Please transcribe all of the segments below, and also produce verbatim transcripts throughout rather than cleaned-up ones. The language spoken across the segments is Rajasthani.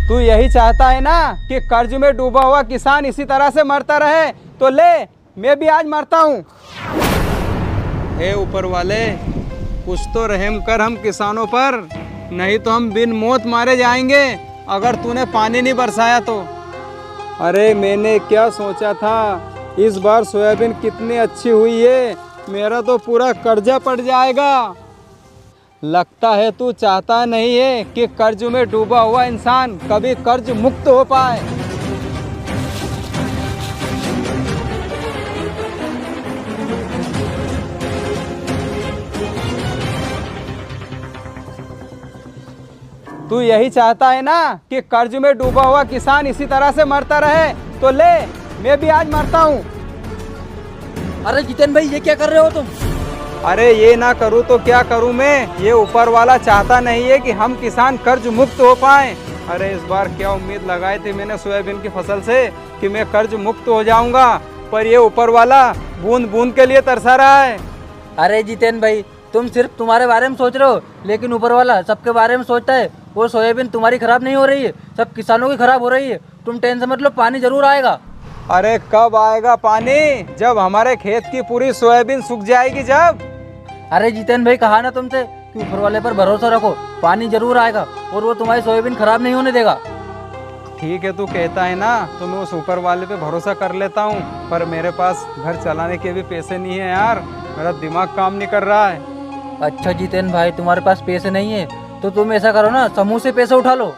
तू यही चाहता है ना कि कर्ज में डूबा हुआ किसान इसी तरह से मरता रहे? तो ले, मैं भी आज मरता हूँ। हे ऊपर वाले, कुछ तो रहम कर हम किसानों पर, नहीं तो हम बिन मौत मारे जाएंगे अगर तूने पानी नहीं बरसाया तो। अरे, मैंने क्या सोचा था, इस बार सोयाबीन कितनी अच्छी हुई है, मेरा तो पूरा कर्जा पड़ जाएगा। लगता है तू चाहता नहीं है कि कर्ज में डूबा हुआ इंसान कभी कर्ज मुक्त हो पाए। तू यही चाहता है ना कि कर्ज में डूबा हुआ किसान इसी तरह से मरता रहे? तो ले, मैं भी आज मरता हूँ। अरे जितेन भाई, ये क्या कर रहे हो तुम? अरे, ये ना करूँ तो क्या करूँ मैं? ये ऊपर वाला चाहता नहीं है कि हम किसान कर्ज मुक्त हो पाएं। अरे, इस बार क्या उम्मीद लगाई थी मैंने सोयाबीन की फसल से कि मैं कर्ज मुक्त हो जाऊंगा, पर ये ऊपर वाला बूंद बूंद के लिए तरसा रहा है। अरे जितेन भाई, तुम सिर्फ तुम्हारे बारे में सोच रहे हो, लेकिन ऊपर वाला सबके बारे में सोचता है। वो सोयाबीन तुम्हारी खराब नहीं हो रही है, सब किसानों की खराब हो रही है। तुम टेंशन मत लो, पानी जरूर आएगा। अरे, कब आएगा पानी? जब हमारे खेत की पूरी सोयाबीन सूख जाएगी जब। अरे जितेन भाई, कहा ना तुमसे कि ऊपर वाले पर भरोसा रखो, पानी जरूर आएगा और वो तुम्हारी सोयाबीन खराब नहीं होने देगा। ठीक है, तू कहता है ना, तो मैं उस ऊपर वाले पे भरोसा कर लेता हूँ, पर मेरे पास घर चलाने के भी पैसे नहीं है यार, मेरा दिमाग काम नहीं कर रहा है। अच्छा जितेन भाई, तुम्हारे पास पैसे नहीं है तो तुम ऐसा करो ना, समूह से पैसे उठा लो।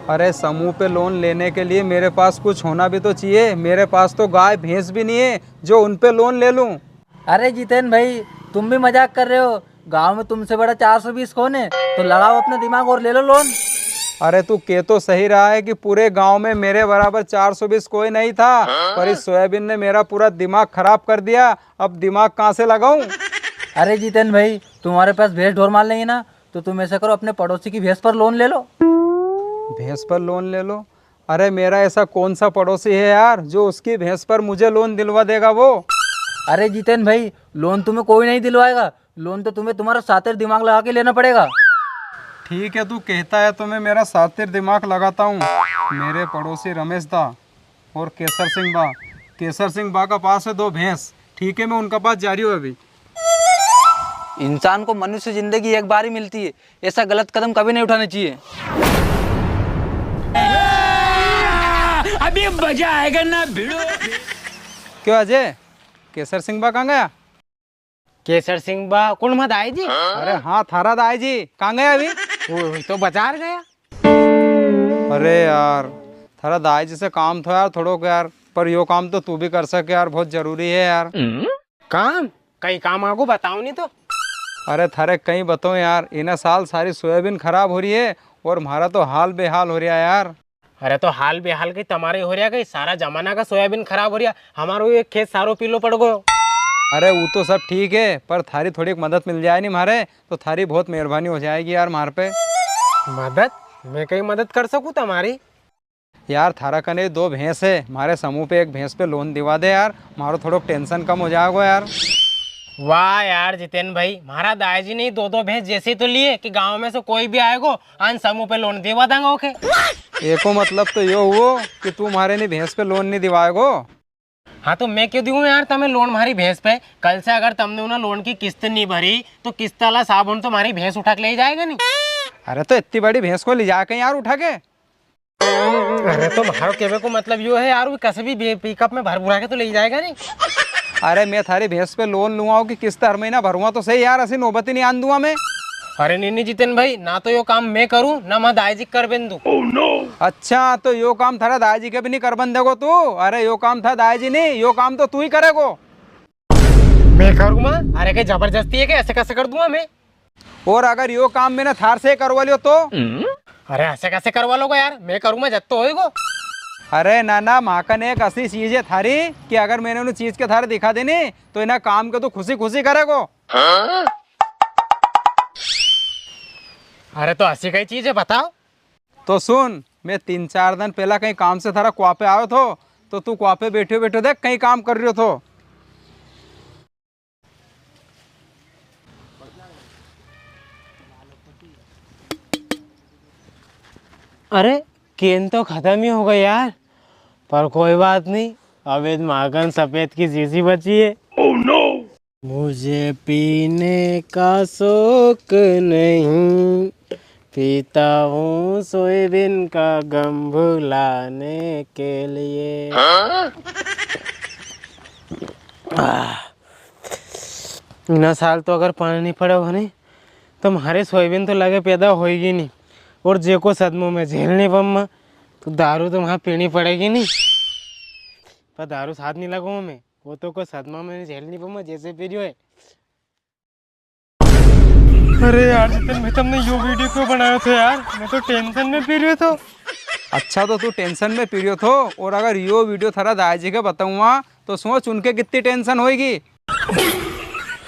अरे, समूह पे लोन लेने के लिए मेरे पास कुछ होना भी तो चाहिए। मेरे पास तो गाय भैंस भी नहीं है जो उन पे लोन ले लूं। अरे जितेन भाई, तुम भी मजाक कर रहे हो? गांव में तुमसे बड़ा चार सौ बीस कौन है? तो लगाओ अपना दिमाग और ले लो लोन। अरे, तू कह तो सही रहा है कि पूरे गांव में मेरे बराबर चार सौ बीस कोई नहीं था, पर इस सोयाबीन ने मेरा पूरा दिमाग खराब कर दिया। अब दिमाग कहाँ से लगाऊं? अरे जितेन भाई, तुम्हारे पास भैंस ढोर माल नहीं है ना, तो तुम ऐसा करो, अपने पड़ोसी की भैंस पर लोन ले लो। भैंस पर लोन ले लो? अरे, मेरा ऐसा कौन सा पड़ोसी है यार, जो उसकी भैंस पर मुझे लोन दिलवा देगा वो? अरे जितेन भाई, लोन तुम्हें कोई नहीं दिलवाएगा, लोन तो तुम्हें तुम्हारा शातिर दिमाग लगा के लेना पड़ेगा। ठीक है, तू कहता है तो मैं मेरा शातिर दिमाग लगाता हूँ। मेरे पड़ोसी रमेश दा और केसर सिंह बा, केसर सिंह बा का पास है दो भैंस। ठीक है, मैं उनका पास जा रही हूँ अभी। इंसान को मनुष्य जिंदगी एक बार ही मिलती है, ऐसा गलत कदम कभी नहीं उठाना चाहिए। अभी मजा आएगा ना भिड़ो। क्यों अजय, केसर सिंह बा कहाँ गया? केसर सिंह बा? कुण मा दाई जी? अरे हाँ, थारा दाई जी कहाँ गया अभी? वो, वो तो बाजार गया। अरे यार, थारा दाई जी से काम थो यार थोड़ो यार, पर यो काम तो तू भी कर सके यार, बहुत जरूरी है यार। काम? कई काम आगो बताओ नी तो। अरे थारे कई बताऊं यार, इना साल सारी सोयाबीन खराब हो रही है और म्हारा तो हाल बेहाल हो रहा है यार। अरे तो हाल बेहाल कई तमारे हो रहा, कई सारा जमाना का सोयाबीन खराब हो रहा, हमारो एक खेत सारो पीलो पड़ गयो। अरे वो तो सब ठीक है, पर थारी थोड़ी मदद मिल जाए नी म्हारे, तो थारी बहुत मेहरबानी हो जाएगी यार म्हार पे। मदद? मैं कई मदद कर सकूं तमारी? यार, थारा कने दो भैंस है, म्हारे समूह पे एक भैंस पे लोन दिवा दे यार, म्हारो थोड़ो टेंशन कम हो जाएगो यार। वाह यार जितेन भाई, म्हारा दायजी ने दो दो भैंस जैसे तो लिए कि गांव में से कोई भी आएगो, अन समूह पे लोन दिवा देंगे ओके। एको मतलब तो यो हुओ कि तू म्हारे नी भैंस पे लोन नी दिवाएगो। हाँ, तो मैं क्यों दूं यार तमे लोन म्हारी भैंस पे? कल से अगर तमने उन्हें लोन की किस्त नी भरी, तो किस्त वाला साहब उन तो म्हारी भैंस उठा के ले जाएगा नी। अरे, तो इतनी बड़ी भैंस को ले जाके यार उठा के? अरे, तो म्हारो कहवे को मतलब यो है यार, वो कैसे भी बे-, पिकअप में भर भुरा के तो ले जाएगा नी। अरे, मैं थारी भैंस पे लोन लूंगा कि किस्त हर महीना भरूंगा तो सही यार, ऐसी नौबत ही नी आन दूंगा मैं। अरे नी, नी जितेन भाई, ना तो यो काम मैं करूं, ना मैं दायजी कर बेन दूं। अच्छा, तो यो काम थारा दायजी के भी नी करबन देगो तू? अरे, यो काम था दायजी नी, यो काम तो तू ही करेगो। मैं करूंगा? अरे, के जबरदस्ती है के? ऐसे कैसे कर दूंगा मैं? और अगर यो काम मैंने थार से करवा लियो तो? अरे, ऐसे कैसे करवा लोगा यार? मैं करूंगा जब तो होएगो। अरे ना ना, म्हाकन एक ऐसी चीज है थारी कि अगर मैंने उन्हें चीज के थारे दिखा देनी तो इन्हें काम के तू खुशी खुशी करेगो। अरे, तो ऐसी कई चीज है, बताओ। तो सुन, मैं तीन चार दिन पहला कई काम से थारा कुआ पे आयो थो, तो तू कुआ पे बैठो बैठो देख कई काम कर रह्यो थो। अरे, केन तो खत्म ही हो गई यार, पर कोई बात नहीं, अबे म्हाकन सफेद की शीशी बची है। मुझे पीने का शौक नहीं, पीता हूँ सोयाबीन का गम भुलाने के लिए। आह। इना साल तो अगर पानी नी पड़े हो नी, तो म्हारे सोयाबीन तो लगे पैदा होएगी नी। और जेको सदमो में झेलनी पम्मा, तो दारू तो वहाँ पीनी पड़ेगी नी। पर दारू साथ नी लगाऊँ मैं, वो तो कोई सदमा में झेलनी पम्मा जैसे पी रियो है। अरे यार जितेन भाई, तमने यो video क्यों बनायो थो यार? मैं तो tension में पी रियो थो। अच्छा, तो तू tension में पी रियो थो, और अगर यो video थारा दायजी के बताऊंगा, तो सोच उनके कितनी tension होएगी।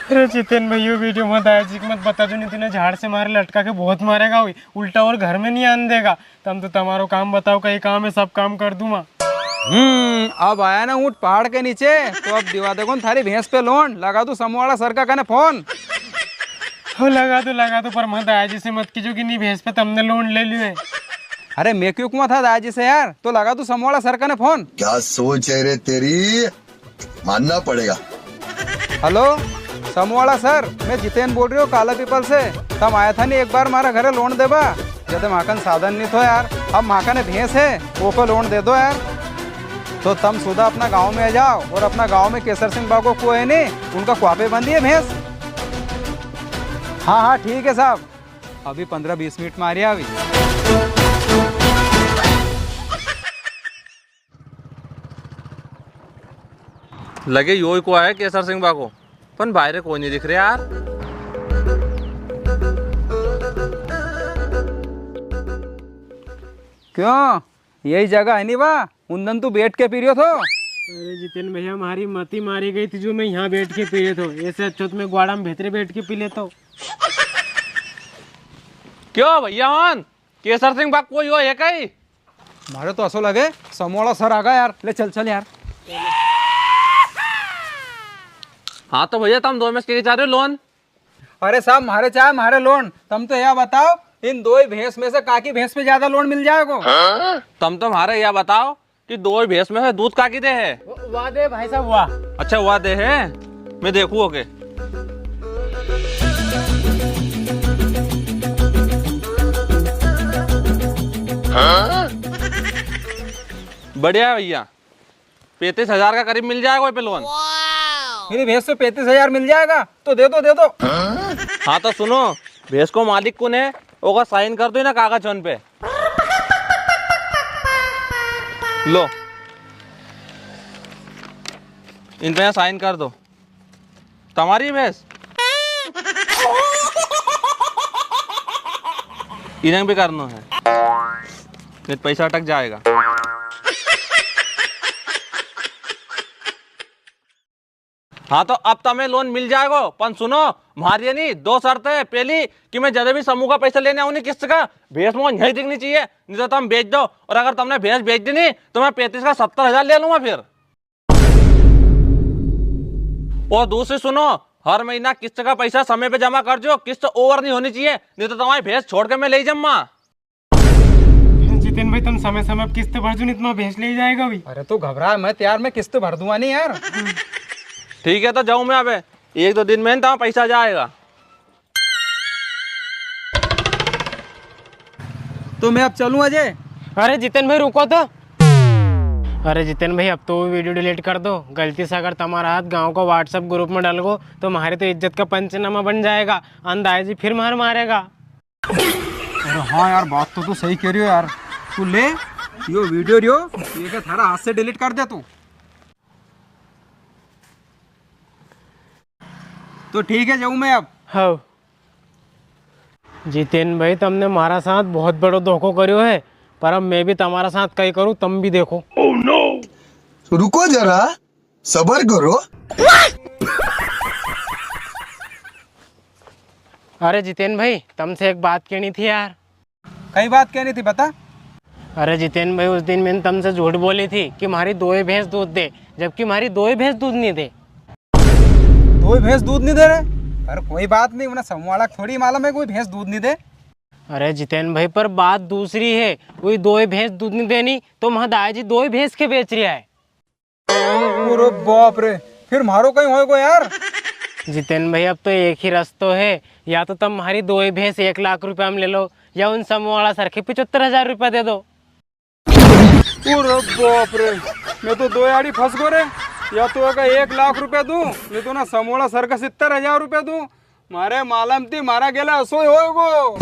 अरे जितेन भाई, यो video मत दायजी के मत बताजो, नी तो इना झाड़ से मारे लटका के बहुत मारेगा, उल्टा और घर में नी आने देगा। तम तो तमारो काम बताओ, कई काम है, सब काम कर दूंगा। हम्म, अब आया ना ऊंट पहाड़ के नीचे, तो अब दिवा देगो थारी भैंस पे loan। लगा दूं समूह वाला सर का कने फोन। हो लगा दो, लगा दो, पर म्हारे दायजी से मत कीजो कि नी भैंस पे तमने loan ले लियो है। अरे मैं क्यों कुआं था दायजी से यार, तो लगा दूं समूह वाला सर कने फोन। क्या सोच है रे तेरी, मानना पड़ेगा। हेलो, समूह वाला सर, मैं जितेन बोल रियो हूँ काला पीपल से। तम आया था नी एक बार म्हारा घरे loan देबा, जदे म्हाकन साधन नी थो यार, अब म्हाकने भैंस है, वो पे loan दे दो यार। तो तम सुधा अपना गांव में आ जाओ और अपना गांव में केसर सिंह बा को कुओ है नी, उनका कुआ पे बंदी है भैंस। हाँ, हाँ, ठीक है साहब, अभी पन्द्रह बीस मिनट में आ रिया अभी। लगे यो ही कुआ है केसर सिंह बा को, पण बायरे कोई नी दिख रियो यार। क्यों, यही जगह है नी बा? उन दन तू बैठ के पी रियो थो। अरे जितेन भैया, म्हारी मती मारी गई थी जो मैं यहाँ बैठ के पी रियो थो। ऐसे अच्छो तो मैं ग्वाड़ा में भीतरे बैठ के पी लेतो। क्यों भैया, हन केसर सिंह बा को कुओ यो है कई? म्हारे तो असो लगे समूह वाला सर आ गया यार। ले चल, चल यार। हाँ तो भैया, तम दो में से के चाह रियो हो loan? अरे साहब, म्हारे चाहे म्हारे loan। तम तो या बताओ, इन दो ही भैंस में से काकी भैंस पे ज्यादा loan मिल जाएगो? तम तो म्हारे या बताओ कि दो ही भैंस में से दूध काकी दे है? वा दे भाई साहब, वा। अच्छा, वा दे है, मैं देखूँ ओके। बढ़िया है भैया, पैंतीस हजार का करीब मिल जाएगा पे loan। मेरी भैंस पे पैंतीस हजार मिल जाएगा? तो दे दो, दे दो। हाँ तो सुनो, भैंस को मालिक कुण है, ओका sign कर दो इना कागज होन पे। लो, इन पे यहाँ sign कर दो। तमारी भैंस? इन्हें भी करना है, नहीं तो पैसा अटक जाएगा। हाँ, तो अब तमें loan मिल जाएगो, पण सुनो, म्हारी है नी दो शर्त है। पहली कि मैं जदे भी समूह का पैसा लेने आऊँ नी किस्त का, भैंस मोन यहीं दिखनी चाहिए, नहीं तो तम बेच दो। और अगर तमने भैंस बेच दी नी, तो मैं पैंतीस का सत्तर हजार ले लूंगा फिर। और दूसरी सुनो, हर महीना किस्त का पैसा समय पे जमा कर जो, किस्त over नहीं होनी चाहिए, नहीं तो तमारी भैंस छोड़ के मैं ले जम्मा। जितेन भाई, तम समय समय पे किस्त भर जो, नी तो मैं भैंस ले जाएगा भाई। अरे तू घबरा मत यार, मैं किस्त भर दूंगा नी यार। ठीक है, तो जाऊँ मैं अबे, एक दो दिन में ना पैसा जाएगा। तो मैं अब चलूं अजय? अरे जितेन भाई, रुको तो। अरे जितेन भाई, अब तो वो video delete कर दो। गलती से अगर तमारा हाथ गांव का WhatsApp group में डल गो, तो म्हारी तो इज्जत का पंचनामा बन जाएगा। अन दायजी फिर मार मारेगा। अरे हाँ यार, बात तो तू सही कह रियो यार। तू ले, यो video रियो, ये क्या थारा हाथ से delete कर दे तू। तो ठीक है, जाऊँ मैं अब। हाँ। जितेन भाई, तमने म्हारा साथ बहुत बड़ो धोखो करियो है, पर अब मैं भी तमारा साथ कई करूँ, तम भी देखो। रुको जरा, सबर करो। अरे जितेन भाई, तमसे एक बात कहनी थी यार। कई बात कहनी थी, बता। अरे जितेन भाई, उस दिन मैंने तमसे झूठ बोली थी कि म्हारी दो ही भैंस दूध दे, जबकि म्हारी दो ही भैंस दूध नी दे। दो ही भैंस दूध नी दे रे? पर कोई बात नी, उन्हें समूह वाला थोड़ी मालूम है कोई भैंस दूध नी दे। अरे जितेन भाई, पर बात दूसरी है। वही दो ही भैंस दूध नी देनी, तो म्हारा दाई जी दो ही भैंस के बेच रिया है। अरे बाप रे, फिर म्हारो कई होएगो यार? जितेन भाई, अब तो एक ही रस्तो है, या तो तम म्हारी दो ही भैंस एक लाख रुपया में ले लो, या उन समूह वाला सर के पिचहत्तर हजार रुपया दे दो। अरे बाप रे, मैं तो दो आड़ी फंस गो रे। या तो एका एक लाख रुपया दूं, नी तो ना समूह वाला सर का सित्तर हजार रुपया दूं। म्हारे मालम थी म्हारा गेला असो ही होएगो।